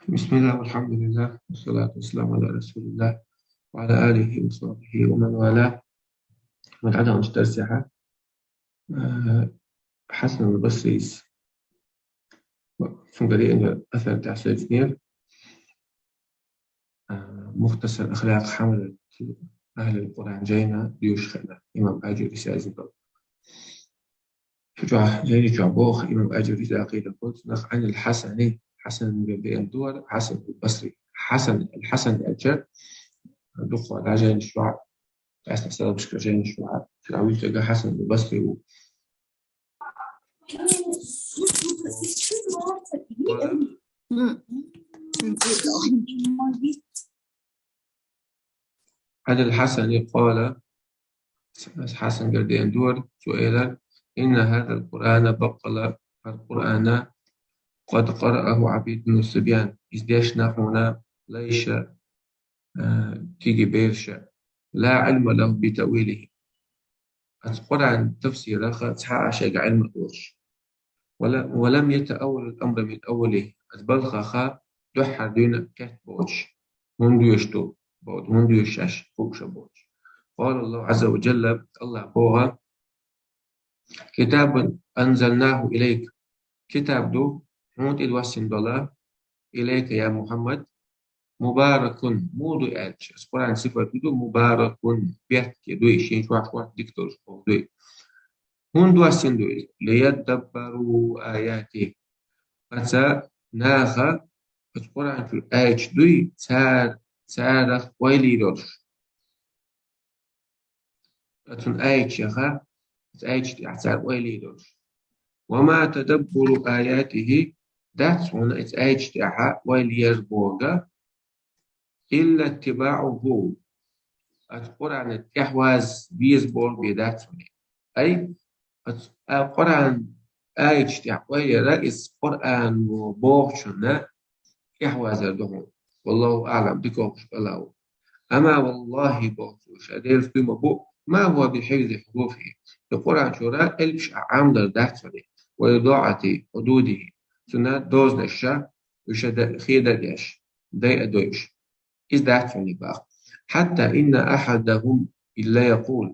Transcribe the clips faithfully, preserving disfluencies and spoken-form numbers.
بسم الله والحمد لله والصلاة والسلام على رسول الله وعلى آله وصحبه ومن والاه. Ма дӀадаханчу дарсехь, э, Хьасан аль-Басрис, цуьнгара еана асар тӀехь соьцинера, э, «Мухтасар ахлакъ хьамалат ахлил Къуръан» жайна доьшуш хиъна имам Аджурис язйина долу. Цу чохь, жайни чохь боху имам Аджурис, Ӏакъида кхочунах, Ӏанил Хьасани, Хьасангара деана дора, Хьасан аль-Басри. Хьасан, аль-Хьасан аьлча, дукха дӀа жайни чохь, къаьстина саламашка жайни чохь, цигахь вуьйцург Хьасан аль-Басри ву. М. Ӏанил Хьасани къала, Хьасангара деана дора, цо элира: «Инна хӀазал Къуръана баккъала, хӀара Къуръан, къад къараахӀу Ӏабид мин ас-сибьян». Иза дешна хьуна лайша, э, кегий бераша. «Ла Ӏилма лахӀум би таъвилихӀи». Оцу Къуръан тафсирах цхьа а шайга Ӏилма а луш. «Ва ла-, ва лам ятаъаввалил амра мин аввалихӀи». Оцу балхах дуьххьара дуьйна кхетта боцуш, хӀунда доьшуш ду боху, хӀунда доьшуш шаьш хууш а боцуш. Къала Аллаху Ӏазза ва Джалла, Аллах боху: «Китабун анзалнаху илайк». Китаб ду, хьуна тӀе доссина долу, илайка, я Мухьаммад, мубаракун, муха ду аьлча, аса Къуръан сифат ду, мубаракун, бехке ду, и шен чохь дика долуш боху ду. ХӀунда доссина ду иза? «Лияддаббару аяти». Аца наха, аса Къуръан чуьра аьлча дуй, цар-, царах ойла йолуш. Оцун аятех, оцу аяташ тӀехь цара ойла йолуш. «Ва ма тадаббуру аятихӀи», дац хьуна оцу аяташ тӀехь ойла яр боху, «илла иттибаӀухӀу». Оцу Къуръана тӀехь ваза веза боху бен дац хьуна. Ай, оцу, а, Къуръан аяташ тӀехь ойла яра, иза Къуръано бохучунна тӀехь вазар ду хьуна. Валлаху аълам, дика воккхуш Аллах ву. Амма валлахӀи, боху цо, ша Делаца дуй ма бу, ма хӀува бихьифзи хьуруфихӀи. И Къуръан чуьра элпаш а Ӏамадар дац хьуна, ва идаӀати хьудудихӀи. Цуьнан дозанаш ша, уьш ша дан хедар деш, дай а дойуш. Иза дац хьуна боху. Хьатта инна ахьадахӀум ла якъул.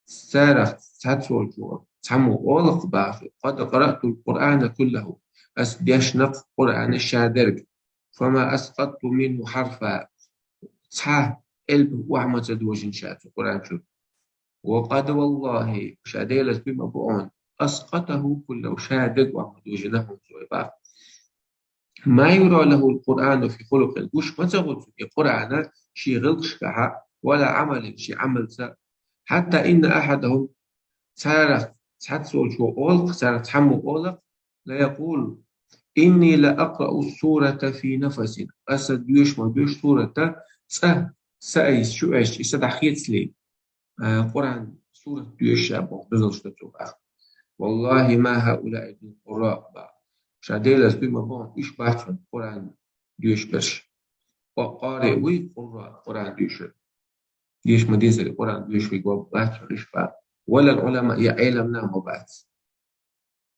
Царах цхьацца волчо цхьаммо олу-кх боху: «Къад къараътул Къуръана куллахӀу». Аса дешна-кх Къуръан ша дерг. «Фама аскъатту минхӀу хьарфа». Цхьа элп охьа ма ца дожийна ша цу Къуръан чуьра. «Ва къад валлахӀи», ша Делаца дуй ма бу хьуна, «аскъатахӀу куллахӀу», ша дерг охьа ма дожийна хьуна цо боху. «Ма юра лахӀул Къуръану фи хулукъин», гуш ма ца гӀо цуьнга и Къуръан шен гӀиллакхашкахь, «ва ла Ӏамалин», шен Ӏамалца. Хьатта инна ахьадахӀум, царах цхьацца волчо олу-кх, царах цхьаммо олу-кх: «Ла якъул, инни ла акърау сурата фи нафасин». Аса доьшу ма доьшу сурата, цкъа са айса, шу айса, и са дӀахецале, а, Къуръан сурат доьшу ша боху, дозаллаш ду цо боху. «ВаллахӀи ма хӀаулаи бил къурраъ», боху. Ша Делаца дуй ма бу хьуна, уьш бац хьуна Къуръан доьшуш берш. Къа-, къари вуй, къурраъ, Къуръан доьшур. Деша ма дезара Къуръан доьшуш верг бац хьуна уьш боху. «Ва лал Ӏулама», я Ӏелам нах ма бац.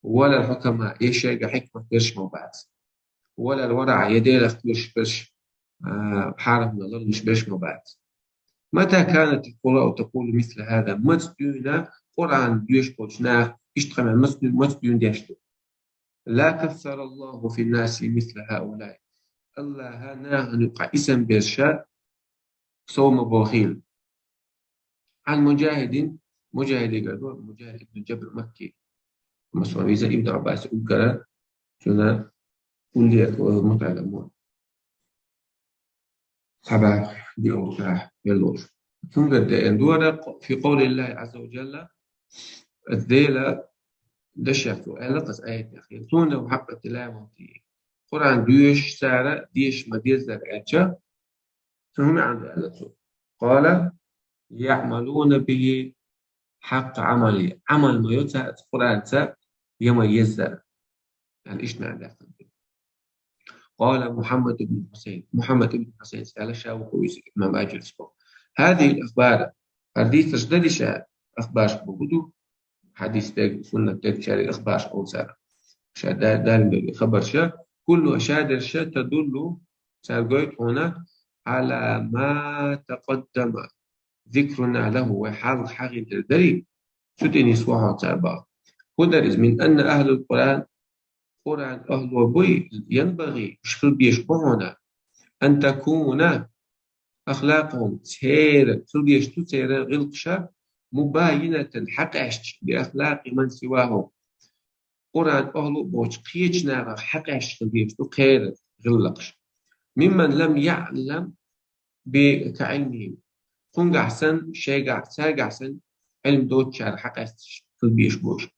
«Ва лал хьукама», я шайга хьикмат берш ма бац. «Ва лал вараӀа», я Делах кхоьруш берш, а, хьарамна ларлуш берш ма бац. «Мата канатил къурраъу такъулу мисла хӀаза». Маца дуьйна Къуръан доьшуш болчу наха иштта къамел маца дуьйна, маца дуьйна деш ду? «Ла кассараллаху фин наси мисла хӀаулаи». Аллаха нахана юкъахь исам берш сов ма бохийла. Ӏан Муджахидин, Муджахидигара ду, Муджахид ибн Джабр Макки. Масала, виза Ибн Аббас уггара, цуьнан улле, э, муталамо. Схьабаьхна диъ вовшахь веллалц. Цуьнгара деана дора фи къовлиллахи Ӏазза ва Джалла, Дела дашех цо аьлла-кх аса аятех: «Ятлунаху хьакъа тилаватихӀи». Къуръан доьшуш цара деша ма дезара аьлча, цунна хӀун маьӀна ду аьлла цо? «Къала яӀмалуна бихӀи хьакъа Ӏамалихи». Ӏамал ма йо цара Къуръанца, я ма еззара. Яъни иштта маьӀна даьккхина. Къала Мухьаммад ибн Хьусайн. Мухьаммад ибн Хьусайн аьлла, ша ву кху иза имам Аджурис боху. «ХӀазихӀил ахбар». ХӀара дийцарш дара ша ахбарш боху ду. Хьадис дерг, суннат дерг, шаьрга ахбарш олу цара. Ша да-, далин берг хабарша, куллу шадерша тадуллу цар гойту хьуна, على ما تقدم ذكرنا له, вай хьалха хьахийдира дарий, цу тӀе нисву хьо цар боху. ХӀун дара иза? من أن أهل القرآن, Къуръан ахло буй, ينبغي, уьш хила безаш бу хьуна, أن تكون أخلاقهم, церан, хила дезаш ду церан гӀиллакхаш, مباينة, хьакъаьсташ, بأخلاق من سواهم. Къуръан ахло бохучу кхечу нахах хьакъаьсташ хила дезаш ду кхеран гӀиллакхаш. ممن لم يعلم ب-, كعلمهم. Кхуьнгахь санна, шайгахь, цаьргахь санна, Ӏилма доцучара хьакъаьсташ хила безаш бу уьш.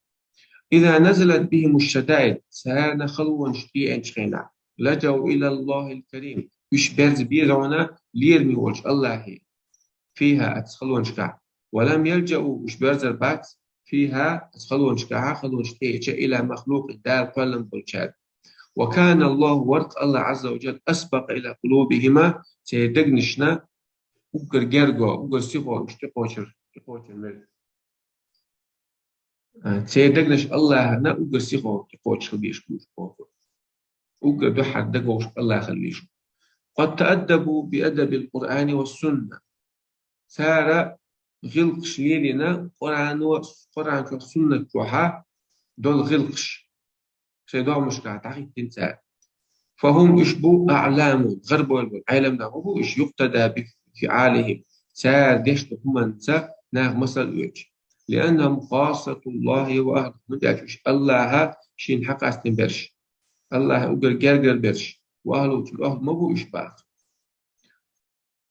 إذا نزلت بهم الشدائد, царна халонаш деанчу хенахь, لجأوا إلى الله الكريم, уьш берзабе хьуна лераме волчу АллахӀе, فيها, оцу халонашкахь, ولم يلجأوا, уьш берзар бац, فيها, оцу халонашкахь, халонаш тӀеэцча, إلى مخلوق, Дала кхоьллина болчаьрга. وكان الله, вара-кх АллахӀ عز وجل, أسبق إلى قلوبهما, церан дегнашна уггар герга, уггар сихо уьш тӀекхочур, тӀекхочур верг. А, церан дегнаш АллахӀана уггар сихо тӀекхочуш хила безаш бу уьш боху. Уггар дуьххьара дагавогӀуш АллахӀ хила везаш ву. قد تأدبوا بأدب القرآن والسنة. Цара гӀиллакхаш лелийна Къуръано, Къуръан чохь, суннат чохь долу гӀиллакхаш шайн догӀмашкахь дӀахӀиттина цара. فهم, уьш бу, أعلام, гӀарабевлла болу Ӏеламнах ма бу уьш, يقتدى بفعالهم, цара деш долу хӀуманца наха масал оьцуш. لأنهم خاصة الله وأهله, хӀунда аьлча уьш АллахӀа шена хьакъастина берш, АллахӀа уггар гергара берш, ва ахьлу, цуьнан ахьлу ма бу уьш боху.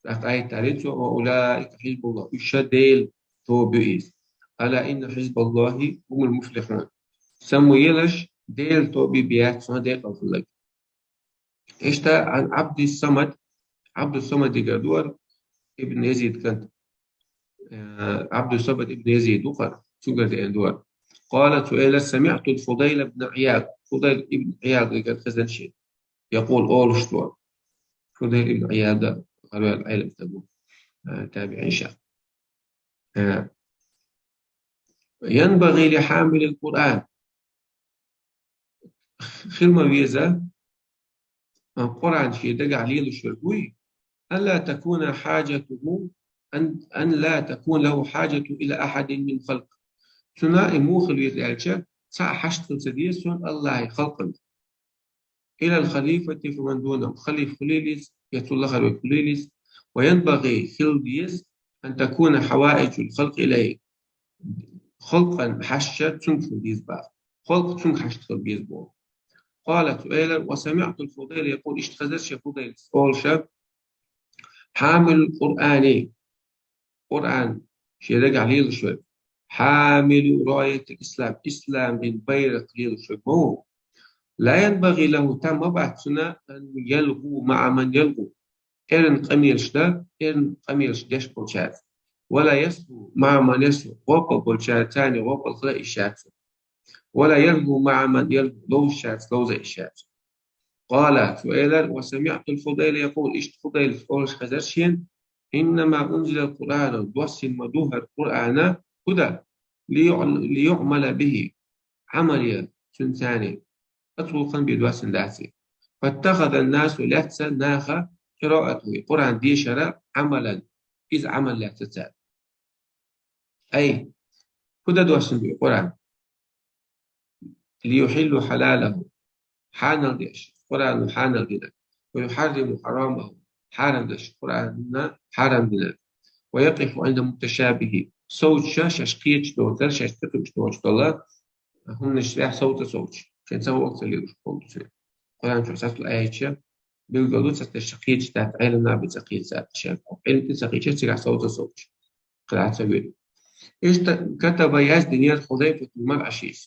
ТӀаккха аят далийна цо: وأولئك حزب الله, уьш Делан тоба ю иза. ألا إن حزب الله هم المفلحون. Самаелаш Делан тоба бен яц цунах декъала хилларг. Иштта عن عبد الصمد, Ӏабдуссамадигара ду хӀара, ибн Язид кӀант, э, Ӏабдуссамад ибн Язид ву хӀара, цуьнгара деана ду хӀара. قال, цо элира: سمعت الفضيل بن عياض, Фудайл ибн Ӏияд дигара хезна шена. يقول, олуш цо. Фудайл ибн Ӏияд гӀарабевлла Ӏелам стаг ву, э, табиӀинех. Э, ينبغي لحامل القرآن, хила ма веза, э, Къуръан шен дагахь лелош верг вуй, أن لا تكون حاجته, أن, أن لا تكون له حاجة إلى أحد من خلقه. Цунна и муха хила веза аьлча, цхьаъ хьашт хила ца деза цунна АллахӀан халкъана. إلى الخليفة فمن دونه, халифа хуьлийла иза, я цул лахара верг хуьлийла иза. وينبغي, хила деза, أن تكون حوائج الخلق إليه, халкъан хьашташ цуьнга хила деза боху. Халкъ цуьнга хьашт хила беза боху. قال, цо элира: وسمعت الفضيل يقول, иштта хезара шен Фудайлас олуш: حامل القرآن, Къуръан шен дагахь лелош верг, حامل راية الإسلام, ислам дин байракх лелош верг ма ву, لا ينبغي له, там ма бац цунна, أن يلغو مع من يلغو, эрна къамелаш дан, эрна къамелаш деш болчаьрца, ولا يسهو مع من يسهو, гӀопал болчаьрца, царна гӀопал хила йиш яц цунна, ولا يلهو مع من يلهو, ловзучаьрца ловза йиш яц цунна. قال, цо элира: وسمعت الفضيل يقول, иштта Фудайлас олуш хезара шена: إنما أنزل القرآن, доссийна ма ду хӀара Къуръан, хӀунда, ليعمل به, Ӏамал ян цуьнца, цуьнан гӀуллакхна бен доссийна дац и. فاتخذ الناس, лаьцна наха, قراءته, Къуръан дешар, عملا, иза Ӏамал лаьцна цара. Ай, хӀунда доссийна ду и Къуръан? ليحلوا حلاله, хьанал деш, Къуръано хьанал динарг, ويحرموا حرامه, хьарам деш, Къуръано хьарам динарг, ويقفوا عند متشابهه, совцуш шаьш кхеташ доцург, шаьш тӀекхуьуш доцуш долу хӀуманаш тӀехь совца совцуш, шайн ца вогӀу ца лелаш болу цуьнан. Къуръан чохь сацал аьлча, билггал ду, цхьаъ тӀе ша кхеташ дац, Ӏеламнах бен ца кхийса дац шаьш. Ӏилма тӀе ца кхийча, цигахь совца совцуш, кхидӀа ца вуьту. Иштта كتب, яздинера, Хузайфатул Маръашис.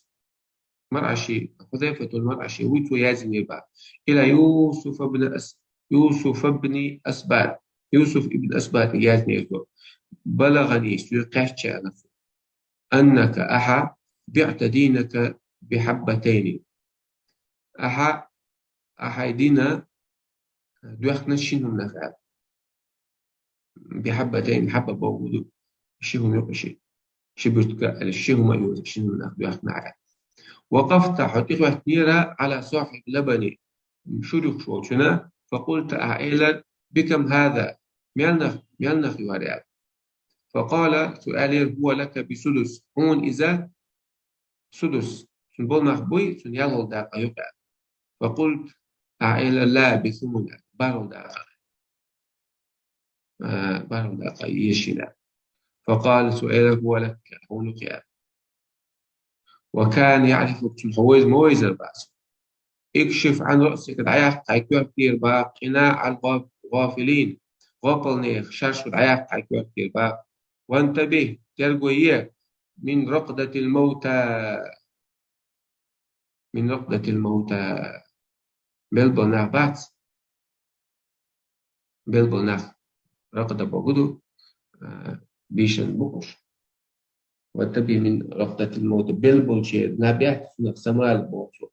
Маръаши, Хузайфатул Маръаши вуй, цо яздинера боху. إلى يوسف بن أس-, يوسف بن أسباط. Юсуф ибн Асбатига яздинера цо. بلغني, соьга кхаьчна, аьлла цо, أنك, ахьа, بعت دينك بحبتين. Ахьа, ахьа дин доьхкина шина хӀуманах аьлла. بحبتين, хьабба бохург ду, ши хӀума юкъа ши. Ши буьртиг аьлла, ши хӀума а йоцуш шина хӀуманах доьхкина ахьа аьлла. وقفت, хьо тӀехӀоьттинера, على صاحب اللبن, шура юккъуш волчунна, فقلت, ахӀа элира: بكم هذا؟ Мел нах, мел нах ю хӀара? فقال, цо аьлар: هو لك بسدس, хьуна иза судус, цун болу нах буй, цунна ялхалгӀа дакъа ю-кх. فقلت, ахӀа элира: لا, بثمن, бархӀалгӀа дакъа. А, бархӀалгӀа дакъа еш ю. فقال, цо элира: هو لك, хьуна ю-кх. وكان يعرفك, цунна хьо вевза ма вевзара бах цо. اكشف عن رأسك, дӀаяккха хьайн коьрта тӀера бах, قناع الغافلين, гӀопалнех шаршу дӀаяккха хьайн коьрта тӀера бах. وانتبه, терго е, من رقدة الموتى, من رقدة الموتى, белла болу нах бац, белла болу нах, ракъда бохург ду, а, бийшина бу уьш. وانتبه من رقدة الموتى, белла болчеран наб яц, цунах самавала боху цо.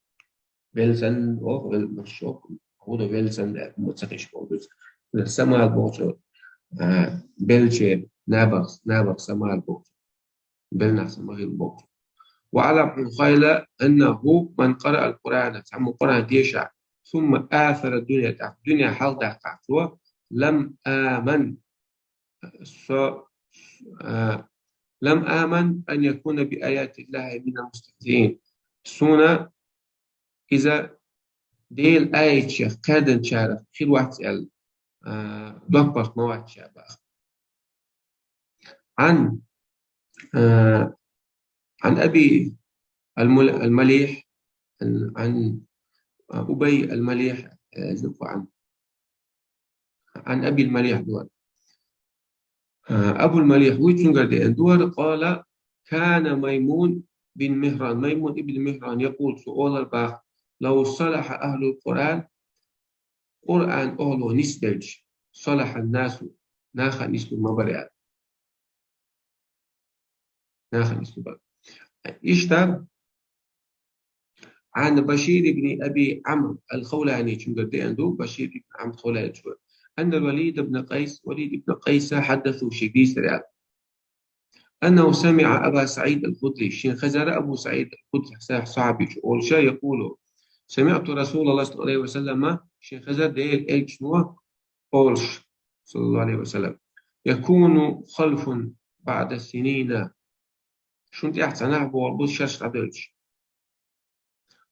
Белла санна, ох, белла, ох, хӀун ду белла санна, аьлла, хӀумма ца хиш боху иза. Цунах самавала боху цо, а, беллачеран набах, набах самавала боху цо. Белла нах санна ма хила боху. واعلم, хьуна хойла, أنه من قرأ القرآن, цхьаммо Къуръан дешахь, ثم آثر الدنيا, тӀаккха дуьне хьалхадаьккхахь цо, لم آمن, со, а, لم آمن أن يكون بآيات الله من المستهزئين. Суна иза Делан аятех кхаьрданчарах хир вац аьлла, а, доппарт ма вац ша бах. عن, а, عن أبي المل-, المليح, عن, عن أبي المليح, а, عن, عن أبي المليح ду. А, Абул Малих вуй, цуьнгара деана ду хӀара, قال: كان ميمون بن مهران, Маймун ибн Михран يقول, цо олура бах: لو صلح أهل القرآن, Къуръан охӀло нисделча, صلح الناس, наха нислур ма бара аьлла. Наха нислур бара. Иштта, عن بشير بن أبي عمرو الخولاني, цуьнгара деана ду, Башир ибн Амр Хавлани чу, أن الوليد بن قيس, Валид ибн Къайса, حدثه, шега дийцира аьлла, أنه سمع أبا سعيد الخدري, шена хезара Абу СаӀид ал-Худри, сахьабичо, олуш, يقول: سمعت رسول الله صلى الله عليه وسلم, шена хезара Делан элчано олуш, صلى الله عليه وسلم: يكون خلف بعد سنين, шуна тӀехь цхьа нах богӀур бу шаьш дӀадоьлча.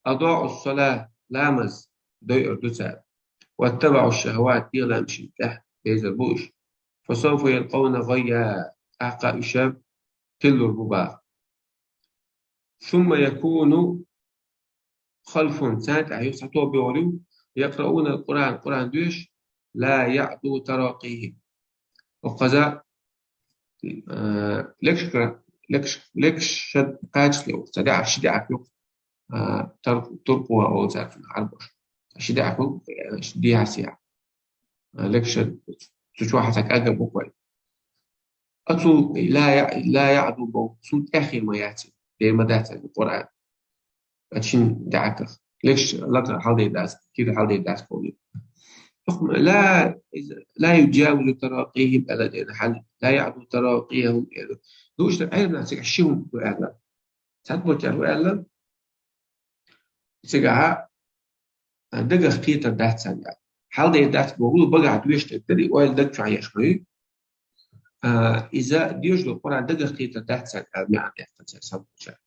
أضاعوا الصلاة, ламаз дойур ду цара. واتبعوا الشهوات, дегӀан лаамашна тӀехь безар бу уьш. فسوف يلقون غيا, тӀаккха уьш тиллур бу бах. ثم يكون خلف, царна тӀехь юха цхьа тоба богӀур ю, يقرؤون القرآن, Къуръан доьшуш, لا يعدو تراقيهم. Оцу хаза, а, лекхаш, лекхаш, лекхаш кхачале, ца даьӀахк, ши даьӀахк ю, а, тар-, туркъо олу цаьрца Ӏарбош. Ши даьӀахк ю, а, ши дехьа сехьа. А, лекхаш, цу чохь цхьа кӀага бу кхой. Оцу لا يع-, لا يعدو боху, цунна тӀаьхье ма яц, дер ма дац аьлла Къуръан. Оцу шина даьӀахках. Лекхаш лакха хьалдер дац, кира хьалдер дац кхунна. ХӀокху لا, لا يجاوز تراقيهم аьлла дена хьал, لا يعدو تراقيهم аьлла. Ду иштта Ӏеламнаха цигахь ши хӀума ду аьлла. Цхьаъ бохучара хӀун аьлла? Цигахь, а, дагах кхетар дац царна аьлла. Хьалдер дац боху, багахь доьшуш дерг дара, и ойла даг чохь еш ма ю. А, иза доьшуш долу Къуръан дагах кхетар дац царна аьлла, маьӀна даьккхина цара, цхьаъ бохучара.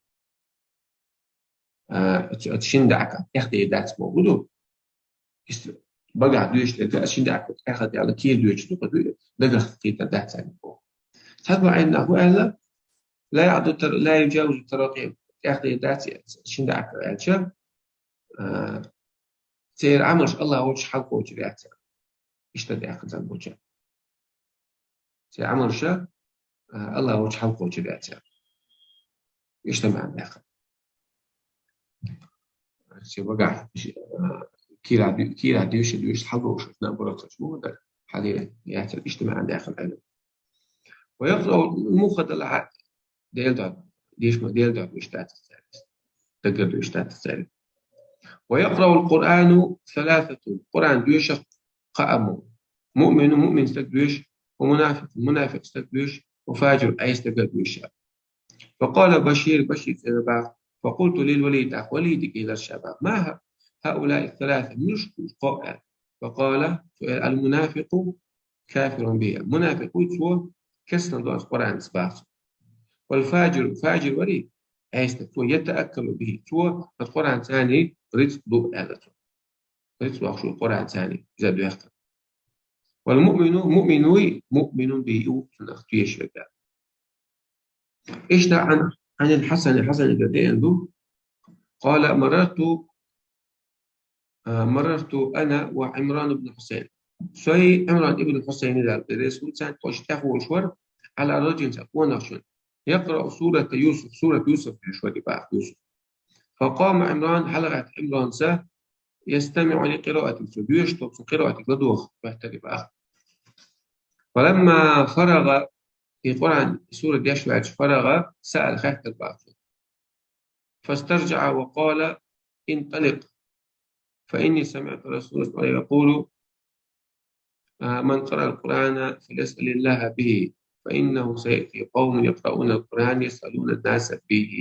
А, оцу, оцу шина даьӀахках тӀехдер дац боху ду. Иштта багахь доьшуш дерг, оцу шина даьӀахках тӀехдер аьлла, кхера доьшуш ду-кх иза, дагах кхетар дац царна боху. Цхьаболу Ӏеламнаха хӀун аьлла? لا يعدو تر-, لا يجاوز تراقيهم, тӀехдер дац оцу шина даьӀахках аьлча, а, церан Ӏамалш АллахӀ волчу хьалакхочур яц цара. Иштта даьккхина царна бохучара. Церан Ӏамалш, а, АллахӀ волчу хьалакхочур яц цара. Иштта маьӀна даьккхина. Шен багахь, а, кийрахь ду-, кийрахь доьшуш, доьшуш хьалабовлуш, наоборот, ца чу боху дара. Хьале яц цара, иштта маьӀна даьккхина Ӏеламнаха. ويقرأ, муха далахь а, Делан дуьхьа, дешма Делан дуьхьа доьшуш дац цара. Даггара доьшуш дац цара. ويقرأ القرآن ثلاثة, Къуръан доьшу кхаа мо. مؤمن, муъмин стаг доьшу, ومنافق, мунафикъ стаг доьшу, وفاجر, Ӏеса стаг доьшу. فقال بشير, Башир цӀера бах, فقلت للوليد, тӀаккха Валиде элира ша бах: ما ه-, هؤلاء الثلاثة, муьлш ду уьш кхоъ аьлла. فقال: المنافق كافر به. Мунафикъ вуй цо, керстанал ду аз Къуръанца, бах цо. والفاجر, фажир варий, айста цо, يتأكل به, цо аз Къуръанца рицкъ ду, аьлла цо. Рицкъ лохаш ву Къуръанца, иза доьхкар. والمؤمن, муъмин вуй, مؤمن به, ву цунах тешаш верг. Иштта عن, عن الحسن, Хьасанагара деана ду. قال: مررت, а, مررت أنا وعمران بن حصين. Со, Ӏимран ибн Хьусайн, Дала реза хилва цунна, тхо иштта тӀехволаш вар, على رجل, цхьан къонахчун. يقرأ سورة يوسف, сурат Юсуф хьош вар, бах, Юсуф. فقام عمران, хьалагӀаьттав Ӏимранца, يستمع لقراءته, цо доьшуш долча къираатага ладувгӀа хӀоттар, бах. فلما فرغ, и Къуръан сура деш ваьлча, فرغ, سأل, хаьттар, бах цо. فاسترجع وقال: انطلق، فإني سمعت رسول الله صلى الله عليه وسلم يقول: آه، من قرأ القرآن فليسأل الله به، فإنه سيأتي قوم يقرؤون القرآن يسألون الناس به.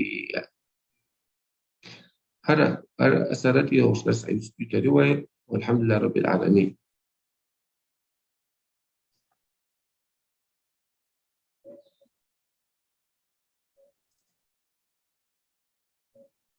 ХӀара, хӀара асар тӀехьа оаш дарс Ӏийса дитари вай, والحمد لله رب العالمين.